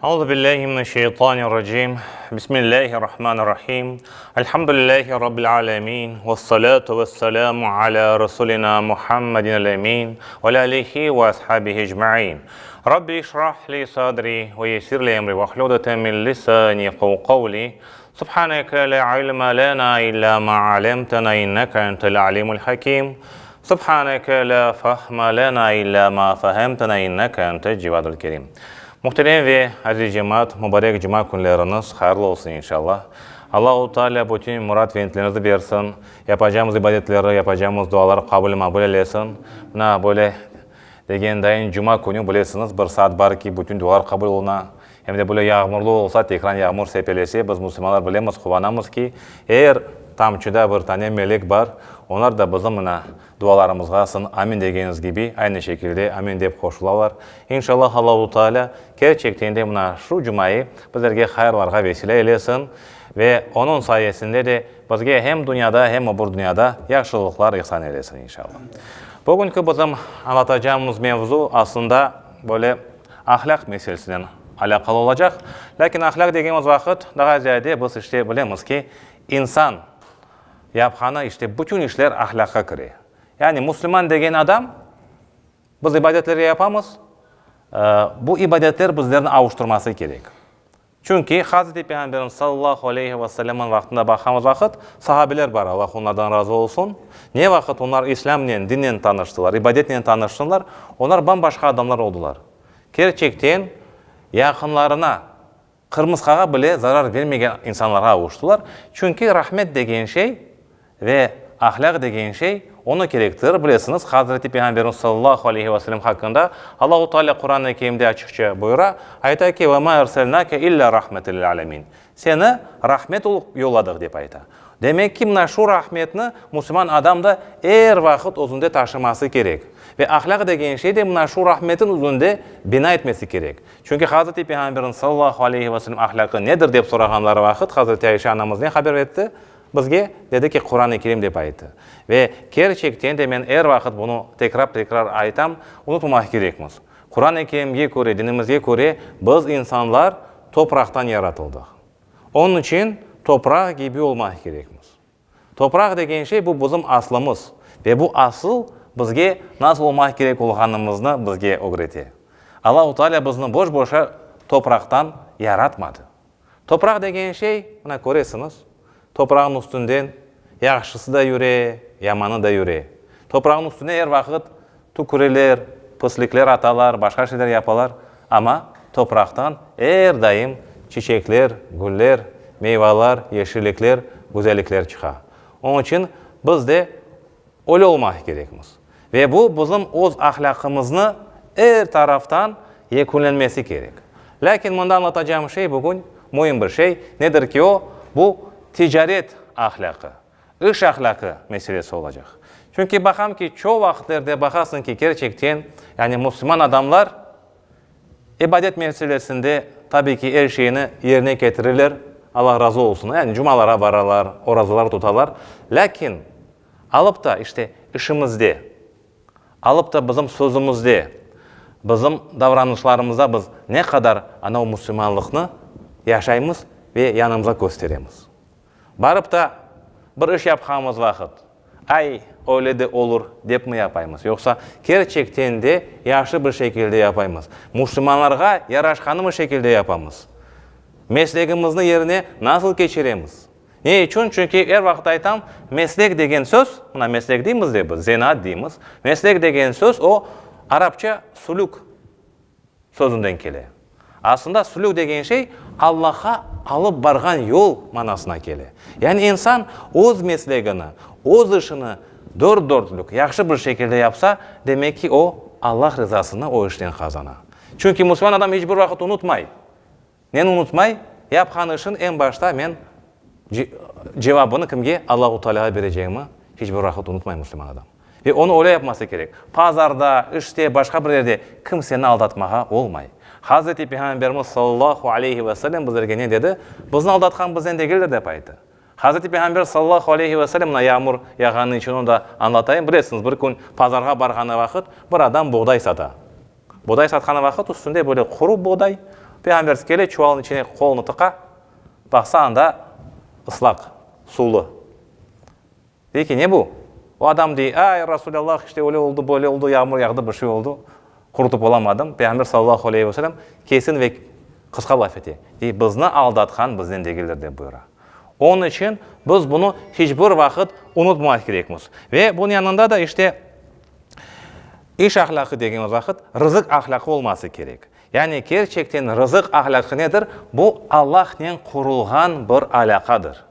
Euzu billahi mineşşeytanirracim. Bismillahirrahmanirrahim. Elhamdülillahi rabbil alemin. Vessalatu vesselamu ala rasulina Muhammedin emin ve ala alihi ve ashabihi ecmaîn. Rabbi işrah li sadri ve yessir li emri ve hlul min lisani yefkahu kavli. Subhaneke la ilme lena illa ma alemtena inneke entel alimul hakim. Subhaneke la fahme lena illa ma fehemtena inneke entel cevadul kerim. Muhterem ve aziz cemaat, mubarek cuma künleriñiz hayırlı olsun inşallah. Allahu Teala bütün murad ve niyetleriñizni bersin, yapacağımız ibadetleri, yapacağımız duaları qabul maqbul eylesin. Mına böyle degen dayın cuma künü bilesiñiz, bir saat bar ki, bütün dualar qabul oluna. Em de böyle yağmurlı olsa, tekrar yağmur sepelese, biz musulmanlar bilemiz, quvanamız ki, er tamçıda bir tane melek bar, onlar da bizim mına dualarımızğa siziñ amin degeniñiz kibi, aynı şekilde amin dep qoşulalar. İnşallah Allahu Teala kerçekten de mına şu cumayı bizlerge hayırlarğa vesile eylesin ve onıñ sayesinde de bizge hem dünyada, hem öbür dünyada yahşılıqlar ihsan eylesin inşallah. Bugünki bizim añlatacağımız mevzu aslında böyle ahlâq meselesinen alâqalı olacaq. Lâkin ahlâq degenimiz vaqıt, daa ziyade biz işte bilemiz ki, insan yapqanı işte bütün işler ahlâqqa kire. Yani musulman degen adam, biz ibadetler yapamız, bu ibadetler bizlerni avuştırması kerek. Çünki Hazreti Peyğamberimiz sallallahu aleyhi ve sellemniñ vaqtında baqamız vaqıt, sahabeler bar, Allah onlardan razı olsun, ne vaqıt onlar İslâmnen, dinnen tanıştılar, ibadetnen tanıştılar, onlar bam-başqa adamlar oldular. Kerçekten, yaqınlarına, qırmısqağa bile zarar bermegen insanlarğa avuştılar. Çünki rahmet degen şey Ve ahlâq degen şey onı kerektirir. Bilesiñiz, Hazreti Peyğamberimiz sallallahu aleyhi ve sellem haqqında Allahu Teala Quran-ı Kerimde açıqça buyura, ayta ki, Ve ma erselnâke illâ rahmeten lil âlemîn. Seni rahmet olıp yolladıq, dep ayta. Demek ki, mına şu rahmetni musulman adam da er vaqıt özünde taşıması kerek. Ve ahlâq degen şey de mına şu rahmetin üzünde bina etmesi kerek. Çünki Hazreti Peyğamberniñ sallallahu aleyhi ve sellem ahlâqı nedir dep sorağanları vaqıt Hazreti Ayşe anamız ne haber etti? Bizge, dedi ki, Quran-ı Kerim dep ayttı. Ve kerçekten de men er vaqıt bunı tekrap-tekrar aytam, unutmamaq kerekmiz. Quran-ı Kerimge köre, dinimizge köre, biz insanlar topraqtan yaratıldıq. Onıñ içün topraq kibi olmaq kerekmiz. Topraq degen şey, bu bizim aslımız. Ve bu asıl bizge nasıl olmaq kerek olğanımıznı bizge ögrete. Allahu Teala bizni boş-boşa topraqtan yaratmadı. Topraq degen şey, mına köresiñiz, toprağın üstünden yahşısı da yüre, yamanı da yüre. Toprağın üstüne er vaqıt tüküreler, pislikler atalar, başqa şeyler yapalar, amma topraqtan er daim çiçekler, güller, meyvalar, yeşillikler, güzellikler çıqa. Onıñ içün biz de öyle olmaq kerekmiz. Ve bu bizim öz ahlâqımıznı er taraftan yekünlenmesi kerek. Lâkin mında añlatacağım şey bugün müim bir şey, nedir ki o, bu ticaret ahlâqı, iş ahlâqı meselesi olacaq. Çünki baqam ki, çoq vaqıtlerde baqasıñ ki, kerçekten, yani musulman adamlar ibadet meselesinde tabiy ki er şeyni yerine ketirirler, Allah razı olsun, yani cumalara baralar, orazalar tutalar, lâkin Alıp da, işte, işimizde, alıp da bizim sözümizde, bizim davranışlarımızda biz ne qadar ana o musulmanlıqnı yaşaymız ve yanımıza kösteremiz. Barıp da bir iş yapqanımız vaqıt, ay, öyle de olur, depmi yapaymız, yoqsa kerçekten de yahşı bir şekilde yapaymız, musulmanlarğa yaraşqanı mı şekilde yapamız, meslegimizni yerine nasıl keçiremiz? Ne içün? Çünki er vaqıt aytam, meslek degen söz, mına meslek deymiz de biz, zenaat deymiz, meslek degen söz o arapça sülük sözünden kele. Aslında sülük degen şey Allahqa alıp barğan yol manasına kele. Yani insan öz meslegini, öz işini dört dörtlük, yahşı bir şekilde yapsa, demek ki o Allah rızasını o işten qazana. Çünki musulman adam iç bir vaqıt unutmay, Neni unutmay, yapqan işin eñ başta men cevabını kimge, Allahu Tealâğa berecegimi hiç bir vaqıt unutmay müslüman adam. Ve onı öyle yapması kerek. Pazarda, işte, başqa bir yerde kimseni aldatmağa olmay. Hazreti Peyğamberimiz sallallahu aleyhi ve sellem bizlerge ne dedi? Bizni aldatqan bizden degildir dep ayttı. Hazreti Peyğamber sallallahu aleyhi ve sellem, mına yağmur yağğanı içün onı da añlatayım, bilesiñiz, bir kün pazarğa barğanı vaqıt bir adam buğday sata. Buğday satqanı vaqıt üstünde böyle quru buğday. Peyğamber kele, çuvalnıñ içine qolunı tıqa, baqsa anda ıslaq, suvlı. Dey ki, ne bu? O adam dey, Ay, Rasulâllah, işte öyle oldı, böyle oldı, yağmur yağdı, bir şey oldı, qurutıp olamadım. Peyğamber sallallahu aleyhi ve sellem kesin ve qısqa laf ete, dey, bizni aldatqan bizden degildir, dep buyura. Onıñ içün biz bunı hiç bir vaqıt unutmamaq kerekmiz. Ve bunıñ yanında da işte iş ahlâqı degenimiz vaqıt rızıq ahlâqı olması kerek. Yani kerçekten rızıq ahlâqı nedir? Bu Allahnen qurulğan bir alâqadır.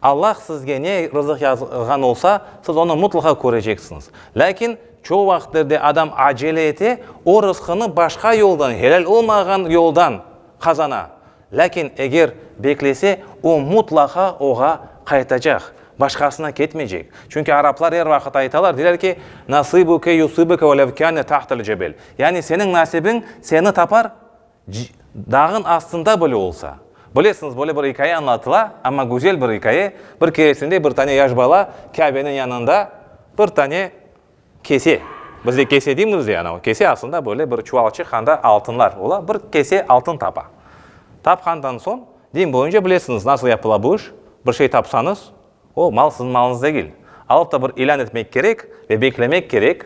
Allah sizge ne rızıq yazğan olsa, siz onı mutlaqa köreceksiñiz. Lâkin çoğu vaqıtlerde adam acele ete, o rızqını başqa yoldan, helal olmağan yoldan qazana. Lâkin eger beklese, o mutlaqa oğa qaytacaq, başqasına ketmeycek. Çünki araplar er vaqıt aytalar, deyler ki, Nasibuke yusibuke velev kâne tahtel cebel. Yani seniñ nasibiñ seni tapar, Dağın astında bile olsa. Bilesiñiz, böyle bir ikâye añlatıla, amma güzel bir ikâye. Bir keresinde bir tane yaş bala Kâbeniñ yanında bir tane kese, bizde kese deymiz de, ana o kese aslında böyle bir çuvalçıq, anda altınlar ola, bir kese altın tapa. Tapqandan soñ, din boyunca bilesiñiz, nasıl yapıla bu iş, bir şey tapsañız, O mal siziñ malıñız degil. Alıp da bir ilân etmek kerek ve beklemek kerek,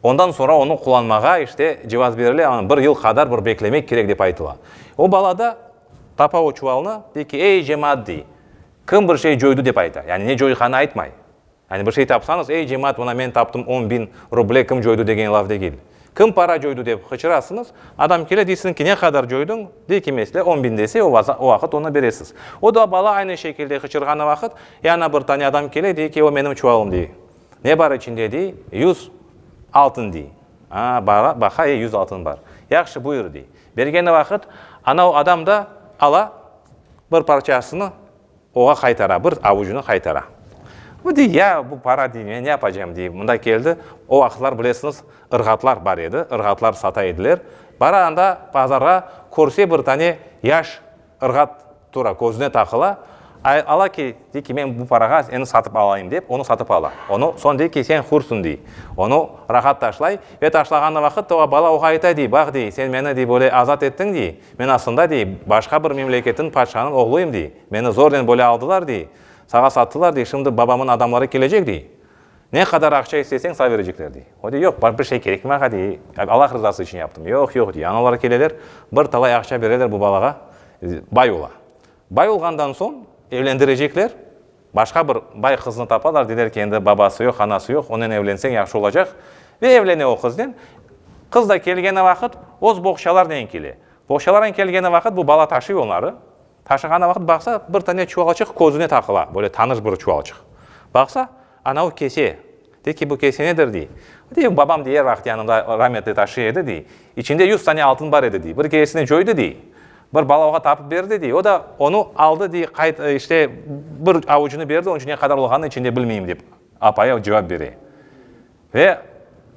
ondan soñra onı qullanmağa, işte, cevaz berile, amma bir yıl qadar bir beklemek kerek dep aytıla. O bala da tapa o çuvalnı, dey ki, ey, cemaat, dey, kim bir şey coydı dep ayta, yani ne coyğanı aytmay. Yani bir şey tapsañız, ey, cemaat, mına men taptım on biñ ruble, kim coydı degen laf degil. Kim para coydı dep qıçırasıñız, adam kele, deysiñ ki, ne qadar coydıñ, dey ki, mesele, on biñ dese, o vaqıt onı beresiz. O da bala aynı şekilde qıçırğanı vaqıt, yana bir tane adam kele, dey ki, o menim çuvalım, dey. Ne bar içinde, dey, yuz altın, dey. A, bara, baqa, e, yuz altın bar. Yahşı, buyur, dey. Bergeni vaqıt, ana o adam da ala bir parçasını, Oğa qaytara, bir avucını qaytara. Bu dey, ya bu para dey, men ne yapacam dey. Mında keldi, o vaqıtlar bilesiñiz, ırğatlar bar edi, ırğatlar sata ediler. Bara anda bazarğa, körse bir tane yaş ırğat tura, közüne taqıla. Ala ki, dey ki, men bu parağa seni satıp alayım dep, onı satıp ala. Onı, soñ dey ki, sen hürsün dey. Onı rahat taşlay ve taşlağanı vaqıt o bala oğa ayta dey, baq dey, sen meni dey böyle azat ettiñ dey. Men aslında, dey, başqa bir memleketin padşanıñ oğluyım, dey. Meni zornen böyle aldılar, dey. Sağa sattılar, dey, şimdi babamın adamları kelecek, dey. Ne qadar aqça isteseñ, sağa berecekler, dey. O dey, yoq, bir şey kerek maña, dey, Allah rızası içün yaptım. Yoq, yoq, dey. Analar keleler, bir talay aqça bereler bu balağa, bay ola. Bay olğandan soñ evlendirecekler, başqa bir bay qıznı tapalar, deyler ki, endi babası yoq, anası yoq, onen evlenseñ yahşı olacaq. Ve evlene o qıznen. Qız da kelgeni vaqıt öz boğçalarnen kele. Boğçalarnen kelgeni vaqıt bu bala taşıy onları. Taşığanı vaqıt baqsa, bir tane çuvalçıq közüne taqıla, böyle tanış bir çuvalçıq. Baqsa, anavı kese. Dey ki, bu kese nedir, dey. Dey, babam, dey, er vaqıt yanımda rametli taşıy edi, dey. İçinde yuz tane altın bar edi, dey. Bir keresini coydı, dey. Bir bala oğa tapıp berdi, dey. O da onı aldı, dey, qayt, işte, bir avucını berdi, onıñ içün ne qadar olğanını içinde bilmeyim, dep apayı cevap bere. Ve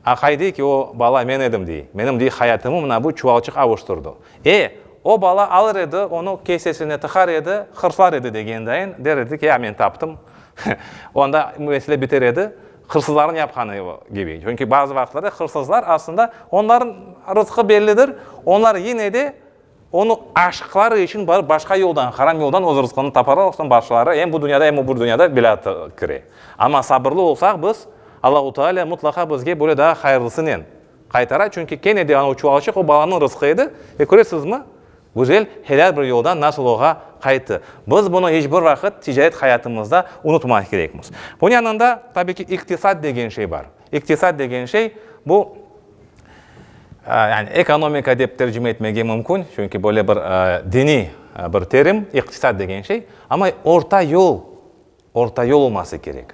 aqay dey ki, o bala men edim, dey. Menim, dey, hayatımı mına bu çuvalçıq avuştırdı. E, o bala alır edi, onı kesesine tıqar edi, hırslar edi degen dayın, der edi ki, ya men taptım. Onda mesele biter edi, hırsızlarnıñ yapqanı kibi. Çünki bazı vaqıtlarda hırsızlar aslında onlarnıñ rızqı bellidir, onlar yine de onı aşqları içün barıp başqa yoldan, haram yoldan öz rızqını taparlar, soñ başları em bu dünyada, em öbür dünyada belâ kire. Amma sabırlı olsaq biz, Allahu Teala mutlaqa bizge böyle daa hayırlısınen qaytara, çünki kene de o çuvalçıq o balanıñ rızqı edi ve köresizmi, güzel, helâl bir yoldan nasıl oğa qayttı. Biz bunı iç bir vaqıt ticaret hayatımızda unutmamaq kerekmiz. Bunıñ yanında, tabii ki, iqtisat degen şey bar. İqtisat degen şey, bu, yani ekonomika dep tercime etmege mümkün, çünki böyle bir diniy bir terim, iqtisat degen şey, amma orta yol, orta yol olması kerek.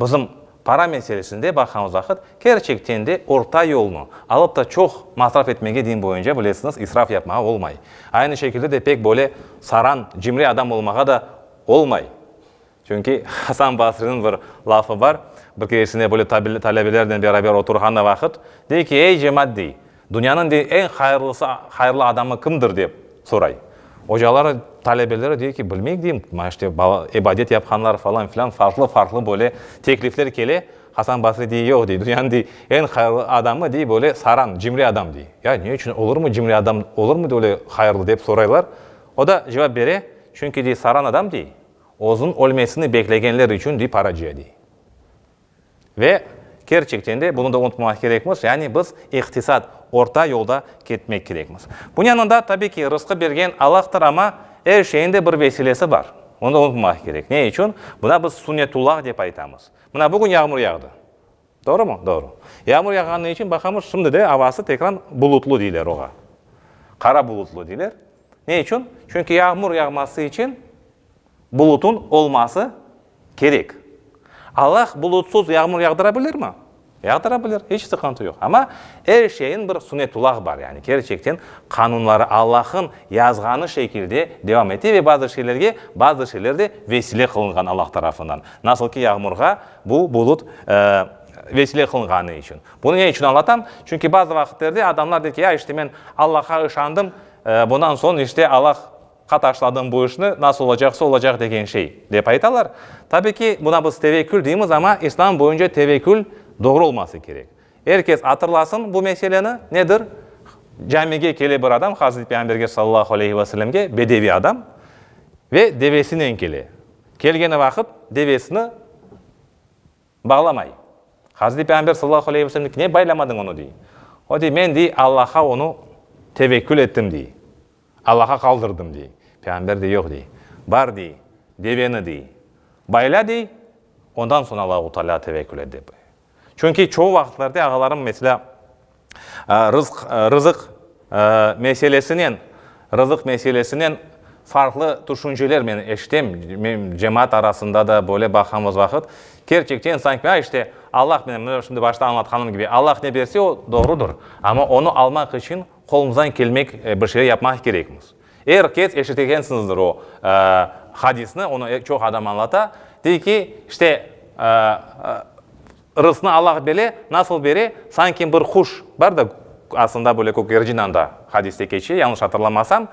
Bizim para meselesinde baqamız vaqıt, kerçekten de orta yolnı alıp da çoq masraf etmege din boyunca, bilesiñiz, israf yapmağa olmay. Aynı şekilde de pek böyle saran, cimri adam olmağa da olmay. Çünki Hasan Basriniñ bir lafı bar, bir keresinde böyle talebelernen beraber oturğanı vaqıt, dey ki, Ey, cemaat, dey, dünyanıñ, dey, eñ hayırlısı, hayırlı adamı kimdir, dep soray. Ocaları, talebeleri dey ki, bilmeyik, deyim, mana işte, ibadet yapqanlar falan filan, farqlı-farqlı böyle teklifler kele. Hasan Basri dey, yoq, dey, dünyanıñ, dey, eñ hayırlı adamı, dey, böyle saran, cimri adam, dey. Ya ne içün, olurmı cimri adam, olurmı öyle hayırlı, dep soraylar. O da cevap bere, çünki, dey, saran adam, dey, özüniñ ölmesini beklegenler içün, dey, para cıya, dey. Ve kerçekten de, bunı da unutmamaq kerekmiz, yani biz iqtisat, orta yolda ketmek kerekmiz. Bunıñ yanında, tabiy ki, rızqı bergen Allahtır, amma er şeyiñ de bir vesilesi bar. Onı da unutmamaq kerek. Ne içün? Buna biz sunnetullah dep aytamız. Mına bugün yağmur yağdı. Doğrumı? Doğru. Yağmur yağğanı içün, baqamız, şimdi de avası tekrar bulutlı deyler oğa. Qara bulutlı deyler. Ne içün? Çünki yağmur yağması içün bulutın olması kerek. Allah bulutsuz yağmur yağdıra bilirmi? Yağdıra bilir, iç sıqıntı yoq. Amma er şeyin bir sunnetullah bar, yani kerçekten qanunları Allah'ın yazğanı şekilde devam ete ve bazı şeylerge bazı şeyler de vesile qılınğan Allah tarafından. Nasıl ki yağmurğa bu bulut vesile qılınğanı içün. Bunı ne içün añlatam? Çünki bazı vaqıtlerde adamlar dey ki, ya işte men Allah'a ışandım, bundan soñ işte Allah Qa taşladım bu işni, nasıl olacaqsa olacaq degen şey, dep aytalar. Tabi ki, buna biz tevekkül deymiz, amma İslam boyunca tevekkül doğru olması kerek. Er kes atırlasın bu meseleni, nedir? Camige kele bir adam, Hazreti Peyğamberge sallallahu aleyhi ve sellemge, bedevi adam, ve devesinen kele. Kelgeni vaqıt devesini Bağlamay. Hazreti Peyğamber sallallahu aleyhi ve sellem dey ki, ne baylamadıñ onı, dey. O dey, men, dey, Allah'a onı tevekkül ettim, dey. Allah'a qaldırdım, dey. Peyğamber dey, yoq, dey. Bar, dey, deveni, dey, bayla, dey, ondan soñ Allahu Tealâğa tevekkül et, dep. Çünki çoğu vaqıtlarda ağalarım, meselâ, Rızq, rızıq meselesinen, rızıq meselesinen farqlı tüşünceler men eşitem, men cemaat arasında da böyle baqamız vaqıt, kerçekten sanki, a, işte, Allah, men şimdi başta añlatqanım kibi, Allah ne berse, o doğrudır, amma onı almaq içün qolumızdan kelmek bir şeyler yapmaq kerekmiz. Er kes eşitegensiñizdir o hadisni, onı çoq adam añlata, dey ki, işte, Rızqnı Allah bere, nasıl bere? Sanki bir quş bar da, aslında böyle kökercin anda hadiste keçe, yañlış hatırlamasam,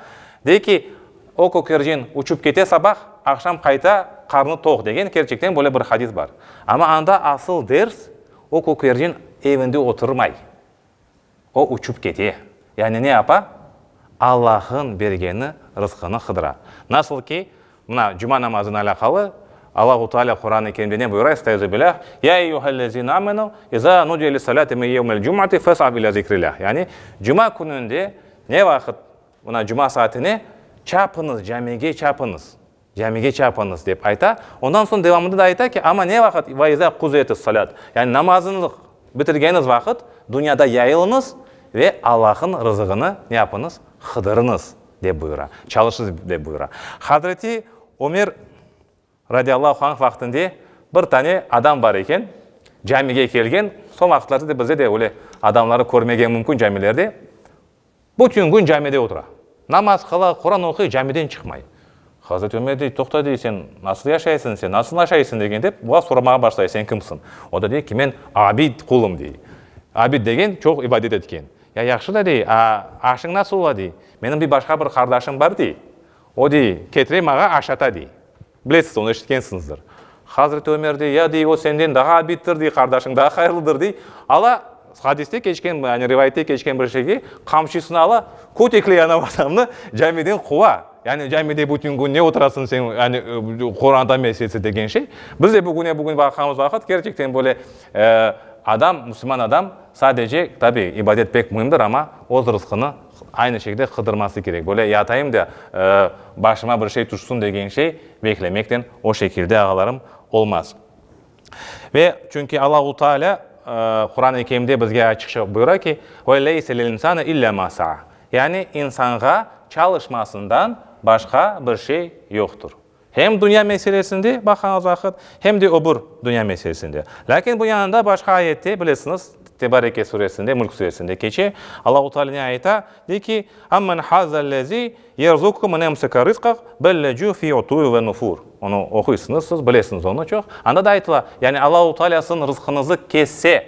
dey ki, o kökercin uçıp kete sabah, aqşam qayta, qarnı toq degen, kerçekten böyle bir hadis bar. Amma anda asıl ders, o kökercin evinde oturmay. O uçıp kete. Yani ne yapa? Allah'ın bergeni rızqını qıdıra. Nasıl ki, mına, cuma namazına alâqalı Allahu Teala Quran-ı Kerimde ne buyura? Estaizu bilâh, Ya eyyuhellezîne âmenû, izâ nudiye lis-salâti min yevmil cum'ati fes'av ilâ zikrilâh. Yani, cuma kününde ne vaqıt, mına, cuma saatine çapıñız, camige çapıñız. Camige çapıñız, dep ayta. Ondan soñ devamında da ayta ki, amma ne vaqıt, ve izâ quziyetis-salât, yani namazıñızı bitirgeniñiz vaqıt, dünyada yayılıñız ve Allah'ın rızığını ne yapıñız, qıdırıñız, dep buyura, çalışıñız, dep buyura. Hazreti Ömer radiyallahu anh vaqtında bir tane adam bar eken, camige kelgen, soñ vaqıtlarda da bizde de öyle adamları körmege mümkün camilerde, Bütün kün camide otura. Namaz qıla, Quran oquy, camiden çıqmay. Hazreti Ömer dey, Toqta, dey, sen nasıl yaşaysıñ, sen nasıl aşaysıñ degen dep, buğa soramağa başlay, sen kimsiñ? O da dey ki, men abid qulım, dey. Abid degen, çoq ibadet etken. Ya yahşı da, dey, a aşıñ nasıl ola, dey. Menim, dey, başqa bir qardaşım bar, dey. O, dey, ketire mağa aşata, dey. Bilesiz, onı eşitkensiñizdir. Hazreti Ömer dey, ya, dey, o senden daha abiddir, dey, qardaşıñ daha hayırlıdır, dey. Ala, hadiste keçken, yani rivayette keçken bir şey ki, qamçısını ala, kötekley anav adamnı, camiden quva. Yani camide bütün kün ne oturasıñ sen, yani qoranta meselesi degen şey. Biz de bugüne bugün baqamız vaqıt, kerçekten böyle adam, musulman adam, sadece, tabi, ibadet pek müimdir, amma öz rızqını Aynı şekilde qıdırması kerek. Böyle yatayım da, başıma bir şey tüşsün degen şey beklemekten o şekilde, ağalarım, olmaz. Ve çünki Allahu Teala Quran-ı Kerimde bizge açıqça buyura ki, Ve leyse lil-insani illa ma sa'a. Yani insanğa çalışmasından başqa bir şey yoqtur. Hem dünya meselesinde, baqañız vaqıt, hem de öbür dünya meselesinde. Lâkin bu yanında başqa ayette, bilesiñiz, Tebareke suresinde, Mülk suresinde keçe, Allahu Teala ne ayta? Dey ki, Ammen hazallezi yerzukukum in emseke rizqah, bel lecu fi utuvvi ve nufur. Onı oquysıñız siz, bilesiñiz onı çoq. Anda da aytıla, yani Allahu Teala siziñ rızqıñızı kesse,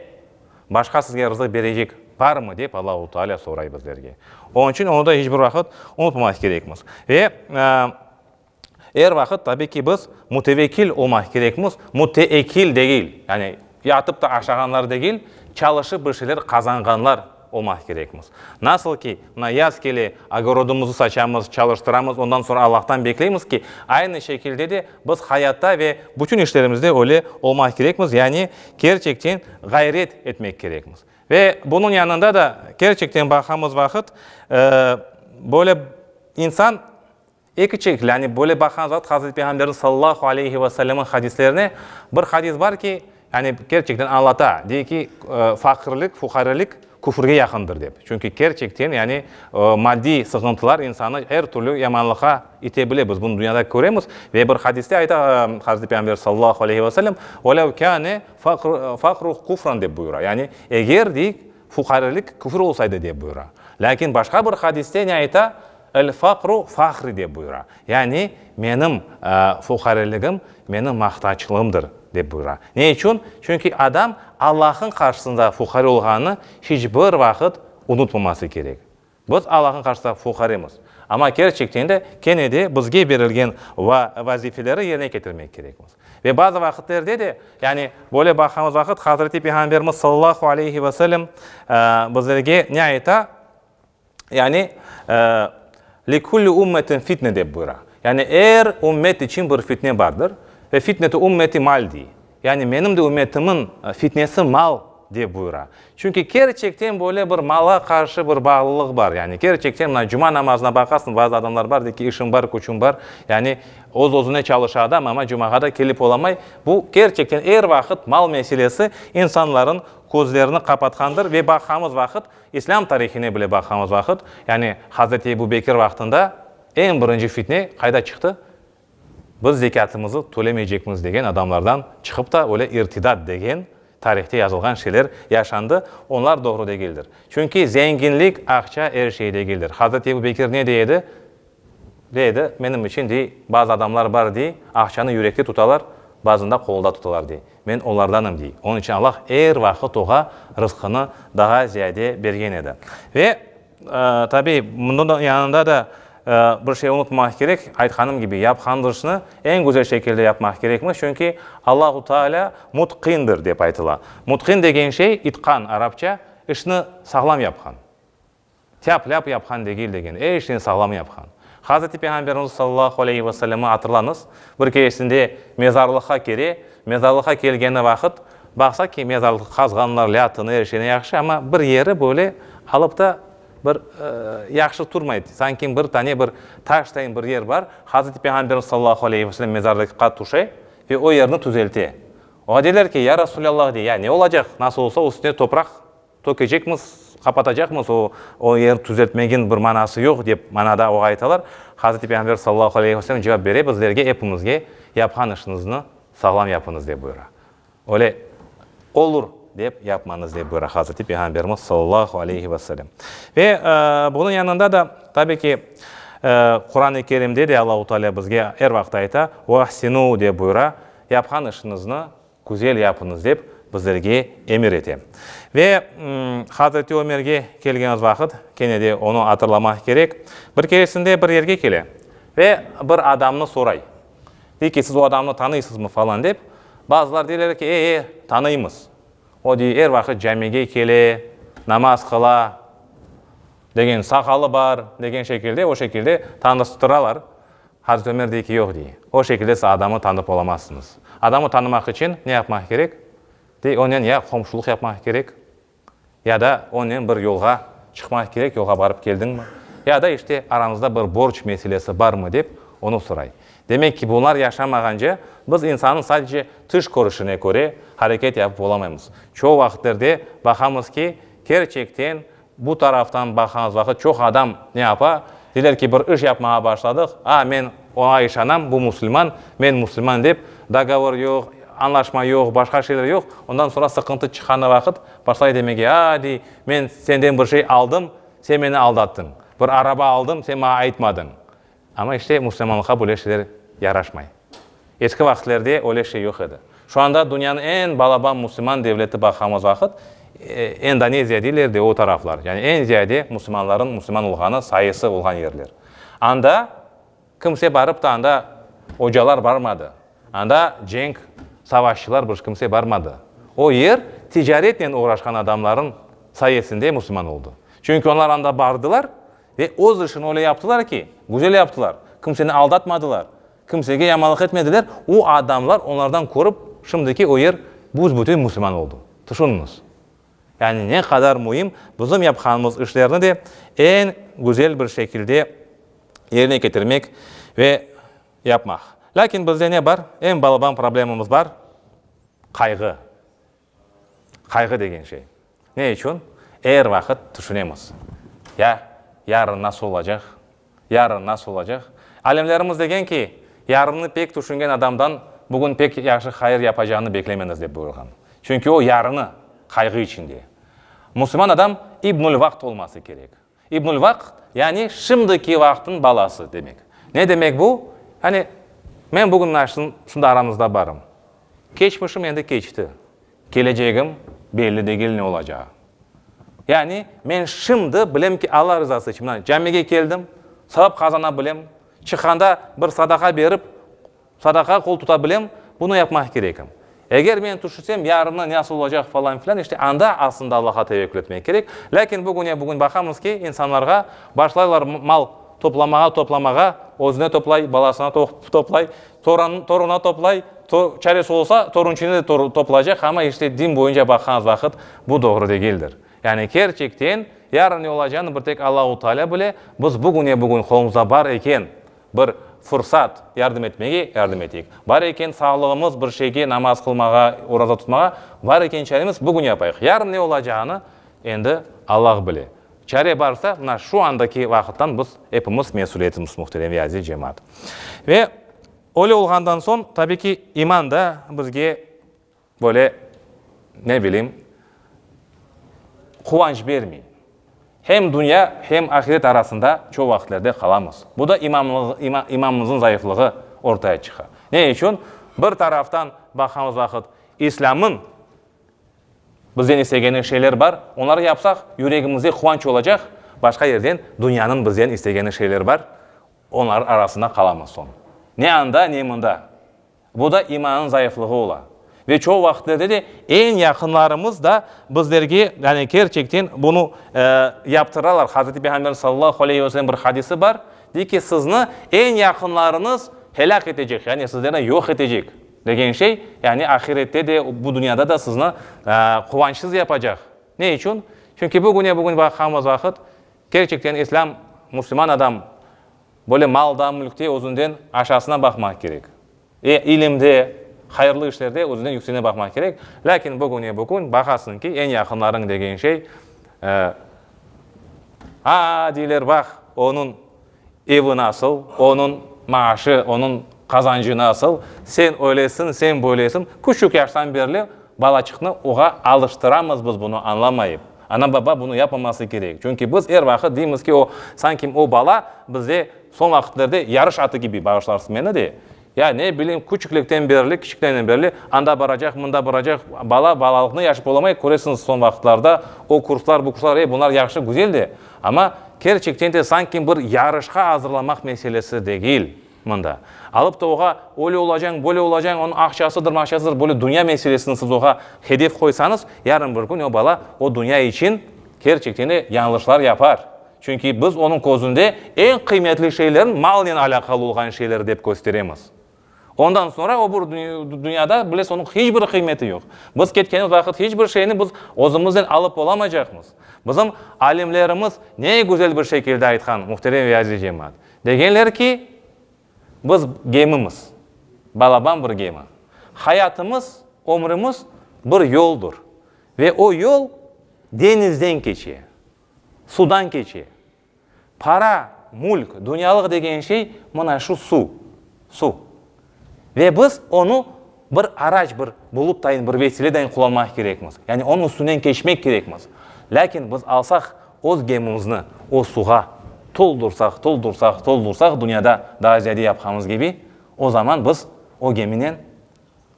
başqa sizge rızıq berecek barmı, dep Allahu Teala soray bizlerge. Onıñ içün onı da iç bir vaqıt unutmamaq kerekmiz. Ve Er vaqıt, tabiy ki, biz mütevekkil olmaq kerekmiz, müteekkil degil. Yani, Yatıp da aşağanlar degil, çalışıp bir şeyler qazanğanlar olmaq kerekmiz. Nasıl ki, mına yaz kele, ogorodımızı saçamız, çalıştıramız, ondan soñra Allahtan bekleymiz ki, aynı şekilde de biz hayatta ve bütün işlerimizde öyle olmaq kerekmiz, yani kerçekten ğayret etmek kerekmiz. Ve bunıñ yanında da kerçekten baqamız vaqıt, böyle insan Eki çekil, yani böyle baqan zat Hazreti Peyğamberniñ sallallahu aleyhi ve sellemniñ hadislerine bir hadis bar ki, yani kerçekten añlata, dey ki, faqirlik, fuqarelik küfürge yaqındır dep. Çünki kerçekten yani maddiy sıqıntılar insanı er türlü yamanlıqqa ite bile, biz bunı dünyada köremiz. Ve bir hadiste ayta Hazreti Peyğamber sallallahu aleyhi ve sellem, Ve lev kâne faqru kufran dep buyura, yani eger, dey, fuqarelik küfür olsaydı dep buyura. Lâkin başqa bir hadiste ne ayta? El-faqru fahri dep buyura. Yani, menim fuqareligim menim maqtaçlığımdır, dep buyura. Ne içün? Çünki adam Allah'ın qarşısında fuqare olğanını hiç bir vaqıt unutmaması kerek. Biz Allah'ın qarşısında fuqaremiz. Amma kerçekten de kene de bizge berilgen vazifeleri yerine ketirmek kerekmiz. Ve bazı vaqıtlerde de, yani böyle baqamız vaqıt Hazreti Peyğamberimiz sallallahu aleyhi ve sellem bizlerge ne ayta? Yani, Likulli ummetin fitne dep buyura. Yani, er ümmet içün bir fitne bardır. Ve fitnetu ümmeti mal dey. Yani, menim de ümmetimiñ fitnesi mal dep buyura. Çünki kerçekten böyle bir malğa qarşı bir bağlılıq bar. Yani, kerçekten mına cuma namazına baqasıñ, bazı adamlar bar, dey ki, işim bar, küçüm bar. Yani, öz-özüne çalışa adam, amma cumağa da kelip olamay. Bu kerçekten er vaqıt mal meselesi insanların közlerini qapatqandır ve baqamız vaqıt, İslâm tarihine bile baqamız vaqıt, yani Hazreti Ebu Bekir vaqtında eñ birinci fitne qayda çıqtı? Biz zekâtımızı tölemeycekmiz degen adamlardan çıqıp ta öyle irtidat degen tarihte yazılğan şeyler yaşandı. Onlar doğru degildir. Çünki zenginlik, aqça er şey degildir. Hazreti Ebu Bekir ne dey edi? Dey edi, menim içün, dey, bazı adamlar bar, dey, aqçanı yürekte tutalar, bazında qolda tutalar, dey. Men olardanım, dey. Onıñ içün Allah er vaqıt oğa rızqını daa ziyade bergen edi. Ve, tabiy, bunıñ yanında da bir şey unutmamaq kerek, aytqanım kibi, yapqan işni eñ güzel şekilde yapmaq kerekmiz, çünki Allahu Teala mutqindir, dep aytıla. Mutqin degen şey, itqan, arapça, işni sağlam yapqan. Tâp-lâp yapqan degil degen, er işni sağlam yapqan. Hazreti Peyğamberimiz sallallahu aleyhi ve sellemni atırlañız, bir keresinde mezarlıqqa kire, mezarlıqqa kelgeni vaqıt, baqsa ki, mezarlıqnı qazğanlar, lâtını, er şeyni yahşı, amma bir yeri böyle alıp da bir yahşı turmay, sanki bir tane bir taştayın bir yer bar, Hazreti Peyğamberimiz sallallahu aleyhi ve sellem mezarlıqqa tüşe ve o yerni tüzelte. Oña deyler ki, Ya Resulâllah, dey, ya ne olacaq, nasıl olsa üstüne topraq Tökecekmiz, qapatacaqmız, o, o yer tüzeltmegin bir manası yoq, dep manada oğa aytalar. Hazreti Peyğamber sallallahu aleyhi ve sellem cevap bere, bizlerge, epimizge, yapqan işiñizni sağlam yapıñız, dep buyura. Öyle olur, dep yapmañız, dep buyura Hazreti Peyğamberimiz sallallahu aleyhi ve sellem. Ve bunıñ yanında da, tabi ki, Quran-ı Kerimde de Allahu Teala bizge er vaqıt ayta, Ve ahsinu, dep buyura, yapqan işiñizni Güzel yapıñız, dep bizlerge emir ete. Ve Hazreti Ömerge kelgenimiz vaqıt, kene de onı atırlamaq kerek, bir keresinde bir yerge kele ve bir adamnı soray. Dey ki, siz o adamnı tanıysızmı falan dep. Bazılar deyler ki, e, e, tanıymız. O, dey, er vaqıt camige kele, namaz qıla, degen, saqalı bar, degen şekilde, o şekilde tanıştıralar. Hazreti Ömer dey ki, yoq, dey, o şekilde siz adamı tanıp olamazsıñız. Adamı tanımaq içün ne yapmaq kerek? Dey, onen ya qomşulıq yapmaq kerek, ya da onen bir yolğa çıqmaq kerek, yolğa barıp keldiñmi, ya da işte arañızda bir borc meselesi barmı dep onı soray. Demek ki, bunlar yaşamağance biz insannıñ sadece tış körüşine köre hareket yapıp olamaymız. Çoğu vaqıtlerde baqamız ki, kerçekten Bu taraftan baqğanımız vaqıt çoq adam ne yapa? Deyler ki, bir iş yapmağa başladıq, a, men oña işanam, bu musulman, men musulman dep, dogovor yoq, añlaşma yoq, başqa şeyler yoq, ondan soñra sıqıntı çıqqanı vaqıt başlay demege, a, dey, men senden bir şey aldım, sen meni aldattıñ, bir araba aldım, sen maña aytmadıñ. Amma işte musulmanlıqqa böyle şeyler yaraşmay. Eski vaqıtlerde öyle şey yoq edi. Şu anda dünyanıñ eñ balaban musulman devleti baqamız vaqıt, Endoneziya deyler de o taraflar, yani eñ ziyade musulmanların musulman olğanı sayısı olğan yerler. Anda kimse barıp da anda ocalar barmadı. Anda cenk, savaşçılar bir kimse barmadı. O yer ticaretnen oğraşqan adamların sayesinde musulman oldı. Çünki onlar anda bardılar ve öz işini öyle yaptılar ki, güzel yaptılar, kimseni aldatmadılar, kimsege yamanlıq etmediler, o adamlar onlardan körip, şimdiki o yer büs-bütün musulman oldı. Tüşüniñiz! Yani ne qadar müim bizim yapqanımız işlerni de eñ güzel bir şekilde yerine ketirmek ve yapmaq. Lâkin bizde ne bar? Eñ balaban problemamız bar, qayğı. Qayğı degen şey. Ne içün? Er vaqıt tüşünemiz, ya yarın nasıl olacaq, yarın nasıl olacaq? Alimlerimiz degen ki, yarınnı pek tüşüngen adamdan bugün pek yahşı hayır yapacağını beklemeñiz dep buyurğan. Çünki o yarını qayğı içinde. Musulman adam ibnül vaqt olması kerek. İbnül vaqt, yani şimdiki vaqıtnıñ balası demek. Ne demek bu? Yani men bugün mına şunda aramızda barım. Keçmişim endi keçti. Kelecegim belli degil ne olacağı. Yani men şimdi bilem ki, Alla rızası içün mına camige keldim, savap qazana bilem, çıqqanda bir sadaqa berip, Sadaqa qol tuta bilem, bunı yapmaq kerekim. Eger men tüşünsem, yarını nasıl olacaq falan filan, işte anda aslında Allağa tevekkül etmek kerek. Lâkin bugün ya bugün baqamız ki, insanlarğa başlaylar mal toplamağa, toplamağa, özüne toplay, balasına toplay, torunına toplay, çaresi olsa, torunçını da toplaycaq, amma işte din boyunca baqqanız vaqıt bu doğru degildir. Yani kerçekten yarın ne olacağını bir tek Allahu Teala bile, biz bugün ya bugün qolumızda bar eken, Bir fırsat yardım etmege yardım eteyik. Bar eken sağlığımız bir şeyge, namaz qılmağa, oraza tutmağa, bar eken çaremiz, bugün yapayıq. Yarın ne olacağını endi Allah bile. Çare barsa, mına şu andaki vaqıttan biz epimiz mesüliyetimiz, muhterem ve aziz cemaat. Ve öyle olğandan soñ, tabiy ki, iman da bizge Böyle, ne bileyim, quvanç bermey. Hem dünya, hem ahiret arasında çoq vaqıtlerde qalamız. Bu da imanımıznıñ zayıflığı ortaya çıqa. Ne içün? Bir taraftan baqqanımız vaqıt, İslâmnıñ bizden istegeni şeyler bar, onları yapsaq, yüregimizde quvanç olacaq, başqa yerden dünyanıñ bizden istegeni şeyler bar, onlar arasında qalamız soñ. Ne anda, ne mında. Bu da imanıñ zayıflığı ola. Ve çoğu vaqıtlerde de eñ yaqınlarımız da bizlerge, yani kerçekten bunı yaptıralar. Hazreti Peyğamber sallallahu aleyhi ve sellem bir hadisi bar, dey ki, sizni eñ yaqınlarıñız helâk etecek, yani sizlerni yoq etecek degen şey, yani ahirette de, bu dünyada da sizni quvançsız yapacaq. Ne içün? Çünki bugüne bugün baqqanımız vaqıt, kerçekten İslâm, müslüman adam Böyle malda, mülkte özünden aşağısına baqmaq kerek. E, ilimde, hayırlı işlerde özünden yükseğine baqmaq kerek. Lâkin bugüne bugün baqasıñ ki, eñ yaqınlarıñ degen şey, e, a, deyler, baq, onıñ evi nasıl, onıñ maaşı, onıñ qazancı nasıl, sen öylesiñ, sen böylesiñ. Küçük yaştan berli balaçıqnı oğa alıştıramız biz bunı añlamayıp. Ana-baba bunı yapmaması kerek. Çünki biz er vaqıt deymiz ki, o, sanki o bala bizde soñ vaqıtlarda yarış atı kibi, bağışlarsız meni de, ya ne bileyim, küçüklikten berli, kiçikten berli anda baracaq, mında baracaq, bala balalıqnı yaşap olamay, köresiñiz soñ vaqıtlarda o kurslar, bu kurslar, ey, bunlar yahşı, güzel de, amma kerçekten de sanki bir yarışqa azırlamaq meselesi degil. Mında. Alıp da oğa öyle olacañ, böyle olacañ, onıñ aqçasıdır, maqçasıdır, böyle dünya meselesini siz oğa hedef qoysañız, yarın bir kün o bala o dünya içün kerçekten de yañlışlar yapar. Çünki biz onıñ közünde eñ qıymetli şeylerni malnen alâqalı olğan şeyler dep kösteremiz. Ondan soñra o bir dünyada, bilesiz, onıñ hiç bir qıymeti yoq. Biz ketkenimiz vaqıt hiç bir şeyni biz özümiznen alıp olamaycaqmız. Bizim alimlerimiz ne güzel bir şekilde aytqan, muhterem ve aziz cemaat. Degenler ki, biz gemimiz, balaban bir gemi. Hayatımız, ömrümiz bir yoldur ve o yol deñizden keçe, sudan keçe. Para, mülk, dünyalıq degen şey mına şu suv, suv. Ve biz onı bir araç, bir bulut dayın, bir vesile dayın qullanmaq kerekmiz. Yani onıñ üstünden keçmek kerekmiz. Lâkin biz alsaq öz gemimizni o suvğa toldursaq, toldursaq, toldursaq, dünyada daa ziyade yapqanımız kibi, o zaman biz o geminen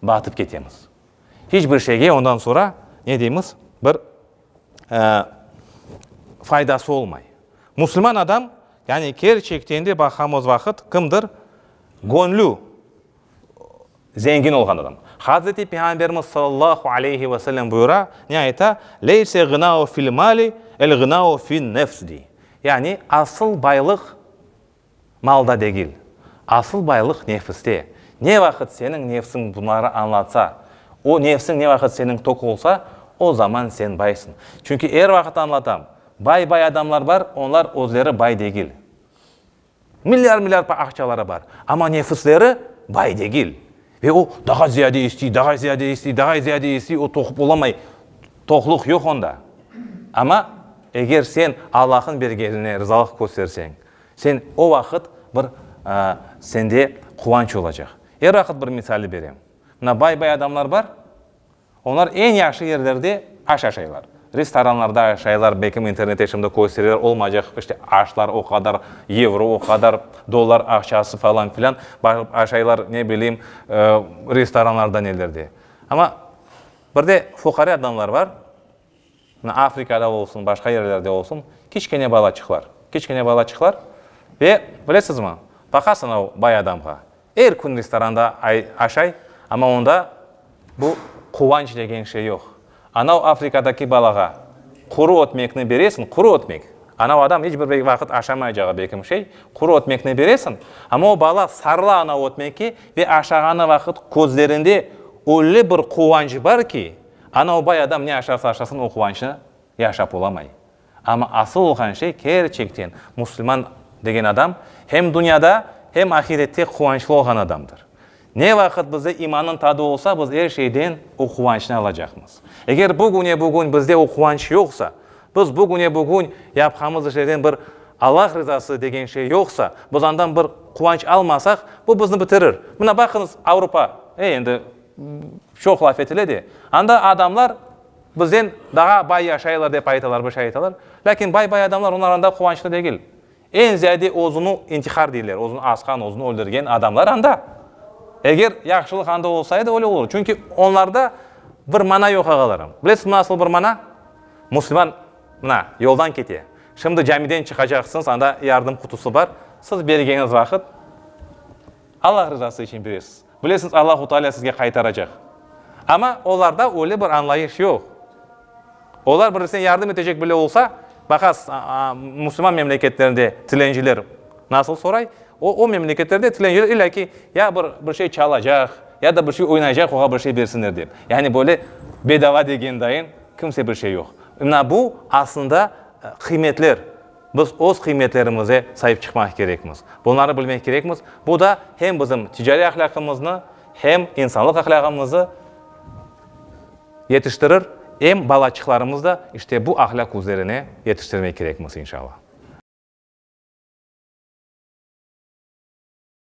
batıp ketemiz. Hiç bir şeyge ondan soñra, ne deymiz, bir faydası olmay. Musulman adam, yani kerçekten de baqamız vaqıt, kimdir? Göñlü. Zengin olğan adam. Hazreti Peyğamberimiz sallallahu aleyhi ve sellem buyura, ne ayta? Leyse gınau fil mali, el gınau fin nefs dey. Yani asıl baylıq malda degil, asıl baylıq nefiste. Ne vaqıt seniñ nefsiñ bunları añlatsa, o nefsiñ ne vaqıt seniñ toq olsa, o zaman sen baysıñ. Çünki er vaqıt añlatam, bay-bay adamlar bar, onlar özleri bay degil. Milliar-milliar aqçaları bar, amma nefisleri bay degil. Ve o, daha ziyade istey, daha ziyade istey, daha ziyade istey, o toqup olamay. Toqluq yoq onda. Amma eger sen Allahnıñ bergenine rizalıq kösterseñ, sen o vaqıt bir sende quvanç olacaq. Er vaqıt bir misalni berem. Mına bay-bay adamlar bar, Onlar eñ yahşı yerlerde aş aşaylar. Restoranlarda aşaylar, belkim internette şimdi köstereler, olmaycaq işte aşlar o qadar yevro, o qadar dollar aqçası falan filan, barıp aşaylar, ne bileyim, restoranlarda nelerde. Amma bir de fuqare adamlar bar, mına Afrikada olsun, başqa yerlerde olsun, kiçkene balaçıqlar, kiçkene balaçıqlar ve bilesizmi, baqasıñ o bay adamğa, Er kün restoranda aşay, amma onda bu quvanç degen şey yoq. Anav Afrikadaki balağa quru ötmekni beresiñ, quru ötmek, anav adam iç bir vaqıt aşamaycağı belkim şey, quru ötmekni beresiñ, amma o bala sarıla anav ötmekke ve aşağanı vaqıt közlerinde öyle bir quvanç bar ki, anav bay adam ne aşarsa aşasın o quvançnı yaşap olamay. Amma asıl olğan şey, kerçekten musulman degen adam hem dünyada, hem ahirette quvançlı olğan adamdır. Ne vaqıt bizde imannıñ tadı olsa, biz er şeyden o quvançnı alacaqmız. Eger bugüne-bugün bizde o quvanç yoqsa, biz bugüne-bugün yapqanımız işlerden bir Allah rızası degen şey yoqsa, biz andan bir quvanç almasaq, bu bizni bitirir. Mına baqıñız, Avropa, e, endi çoq laf etile de, anda adamlar Bizden daa bay yaşaylar dep aytalar, bir şey aytalar. Lâkin bay-bay adamlar, onlar anda quvançlı degil. Eñ ziyade özüni intihar deyler, özüni asqan, özüni öldürgen adamlar anda. Eger yahşılıq anda olsa edi, öyle olur. Çünki onlarda bir mana yoq, ağalarım. Bilesizmi nasıl bir mana? Musulman, mına, yoldan kete. Şimdi camiden çıqacaqsıñız, anda yardım qutusı bar. Siz bergeñiz vaqıt, Allah rızası içün beresiz. Bilesiñiz, Allahu Teala sizge qaytaracaq. Amma olarda öyle bir añlayış yoq. Olar birisine yardım etecek bile olsa, baqasız, musulman memleketlerinde tilenciler nasıl soray, o, o memleketlerde tilenciler illâ ki, ya bir, bir şey çalacaq, ya da bir şey oynaycaq, oğa bir şey bersinler dep. Yani böyle bedava degen dayın kimse bir şey yoq. Mına bu, aslında, qıymetler. Biz öz qıymetlerimize saip çıqmaq kerekmiz. Bunları bilmek kerekmiz. Bu da hem bizim ticariy ahlâqımıznı, hem insanlıq ahlâğımızı yetiştirir, em balaçıqlarımız da işte bu ahlâq üzerine yetiştirmek kerekmiz, inşallah.